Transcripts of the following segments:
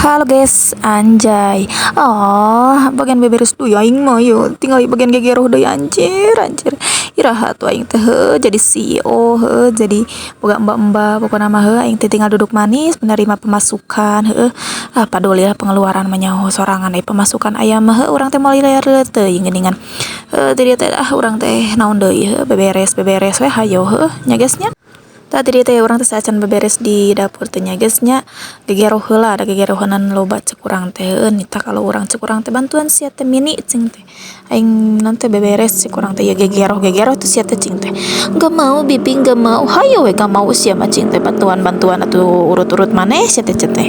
Halo guys, anjay. Oh, bagian beberes deui aing mah yeuh. Tinggal bagian gegeroh deui, anjir, anjir. Iraha tuh aing teh heuh jadi CEO heuh, jadi boga mbak-mbak, pokona mah heuh aing teh tinggal duduk manis menerima pemasukan heuh. Ah, paduli lah pengeluaran mah nyaho sorangan, ai pemasukan aya mah heuh urang teh moal lieur teuing geuningan. Heuh, di dieu teh ah urang teh naon deui heuh, beberes beberes we hayo heuh nya, guys, nya. Tah, di dieu teh urang teh saacan beberes di dapur teh nya, guys, nya, gegeroh heula, da gegerohanan loba cek urang teh heueuh. Nita kalau urang, cek urang teh, bantuan sia teh mini cing teh. Aing naon teh beberes cek urang teh ya, gegeroh gegeroh tuh sia teh cing teh. Enggak mau, Bibi, enggak mau, hayo we gak mau sia mah cing teh, bantuan-bantuan atuh urut-urut maneh sia teh cing teh.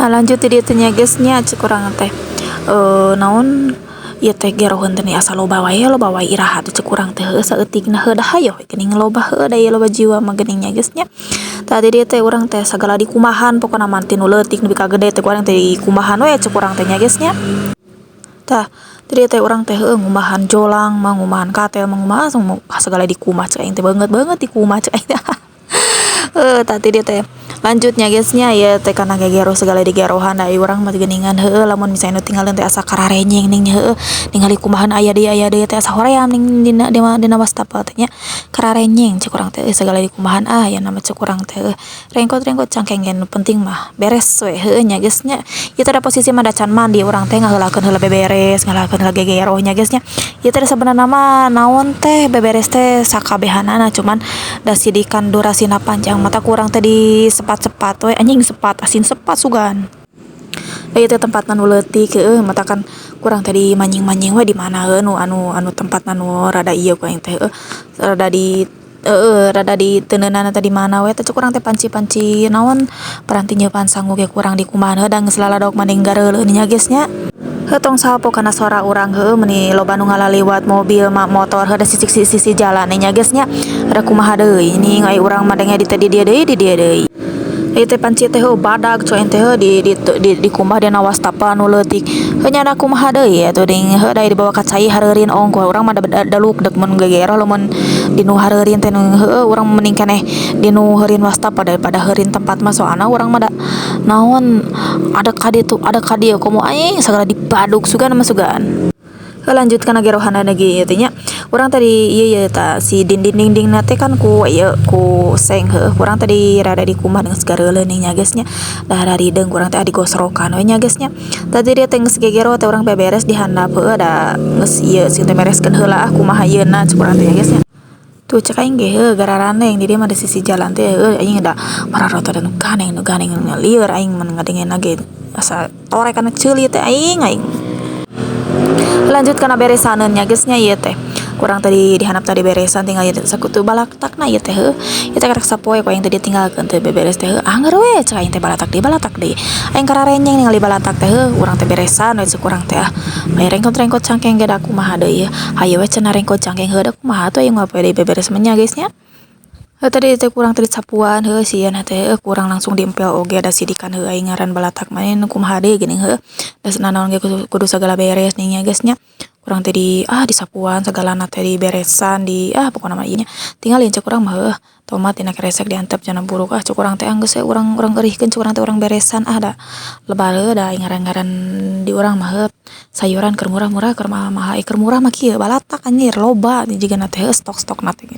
Nah, lanjut di dieu teh nya, guys, nya, cek urang teh naon ieu teh geroheun teh asa loba wae iraha tuh cek urang teh heueuh, saeutikna heuh da hayo we geuning loba heueuh, da ieu loba jiwa mah geuning nya, guys, nya. Tah, di dieu teh urang teh sagala dikumahan pokona mah, ti nu leutik nepi ka gede teh ku urang teh dikumahan we cek urang teh nya, guys, nya. Tah, di dieu teh urang teh heueuh ngumahan jolang mah, ngumahan katel mah, ngumahan sagala dikumah cek aing teh, beungeut-beungeut dikumah cek aing teh. Heuh, tah, di dieu teh lanjut nya, guys, nya, ieu teh kana gegeroh sagala digerohan, da urang mah geuningan heueuh, lamun misalnya nu tinggalin teh asa kararenyeng ning heueuh, ningali kumahan aya deui teh asa hoream ning dina dina dina wastafel teh nya, kararenyeng cek urang teh, sagala dikumahan ah aya mah cek urang teh heueuh. Rengkot-rengkot cangkeng ge nu penting mah beres we heueuh nya, guys, nya. Ieu teh da posisi mah da can mandi urang teh, ngaheulakeun heula beberes, ngaheulakeun heula gegeroh nya, guys, nya. Ieu teh sabenerna mah naon teh beberes teh sakabehanana, cuman da sidikan durasina panjang matak ku urang teh disepat-sepat we, anjing, sepat asin sepat sugan. Ieu teh tempatna nu leutik heueuh, matakan kurang teh dimanjing-manjing we di mana heueuh nu anu anu tempatna nu rada ieu ku aing teh heueuh, rada di heeh, rada diteundeunana teh di mana we teh cek urang teh. Panci-panci naon paranti nyeupan sangu ge kurang dikumahan heuh, da geus laladok mending gareuleun nya, guys, nya. Heuh, tong sapo kana sora urang heueuh, meuni loba nu ngalaliwat mobil ma motor heuh, da sisi jalan nya, guys, nya. Rek kumaha deui ning ai urang mah denge di teh di dieu deui, di dieu deui. Ieu teh panci teh heuh badag coy teh heuh, di dikumbah dina wastafel anu leutik heuh nya, da kumaha deui atuh ding heuh, da dibawa ka cai hareurin ongkoh urang mah, da daluk dek mun gegeroh lamun di nu hareurin teh heueuh, urang mending keneh di nu heurin wastafel daripada heurin tempat mah, soalna urang mah da naon ada ka ditu ada ka dieu komo aing sagala dibadug sugan mah sugan. Lanjut kana gerohanna ge ieu teh nya, urang tadi ieu ye ta si dinding dindingna teh kan ku ieu ku seng heueuh, urang tadi rada dikumbah dengan gareuleuh nya, guys, nya, da harideung urang teh digosrokan we nya, guys, nya. Tadi dia teh geus gegero teh urang beberes di handap heueuh, da geus ieu sing teh bereskeun heula ah kumaha yeuna cek urang teh nya, guys, nya. Tuh cek aing ge heueuh gararandeng di dieu mah, di sisi jalan teh heueuh aing da mararoto nu gandeng nu gandeng lieur aing mun ngadengena ge, asa torek kana ceuli teh aing aing. Lanjut kana beresaneun nya, guys, nya. Ieu teh kurang tadi di handap tadi beresan, tinggal ieu sakutu balatakna ieu teh heuh. Ieu teh karek sapoe ku aing teh ditinggalkeun teh beberes teh heuh, angger we cek aing teh, balatak deui, balatak deui. Aing kararenyeng ningali balatak teh heuh, urang teh beresan we cek urang teh ah. Aya rengkot-rengkot cangkeng ge da kumaha deui hayu we cenah, rengkot cangkeng heuh da kumaha atuh aing moal poe deui beberes mah nya, guys, nya. Heuh, tadi teh kurang tadi sapuan heuh sieun teh heuh, kurang langsung diempel oge da sidikan heuh, aing ngaran balatak mah kumaha deui geuning heuh, da nanaon ge kudu sagala beres ning nya, guys, nya. Kurang teh di ah disapuan sagalana teh diberesan di ah pokona mah ieu nya tinggalin cek urang mah heuh, tomat dina keresek diantep cenah buruk ah cek urang teh, anggeus we urang urang eurihkeun cek urang teh, urang beresan ah, da lebar heuh, da ngaran-ngaran di urang mah heuh sayuran keur murah-murah keur mahal-mahal, keur murah mah kieu balatak anjir loba jigana teh heuh, stok-stokna teh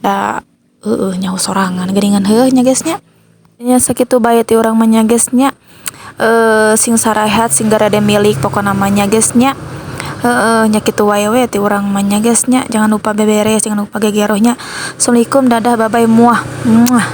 da heueuh nyaho sorangan geuningan heueuh nya, guys, nya. Nya sakitu bae ti urang mah nya, guys, nya. Sing saraehat sing garede milik pokona mah nya, guys, nya. Heeh nya, kitu wae we ti urang mah nya, guys, nya. Jangan lupa beberes, jangan lupa gegeroh nya. Assalamualaikum, dadah, bye bye, muah muah.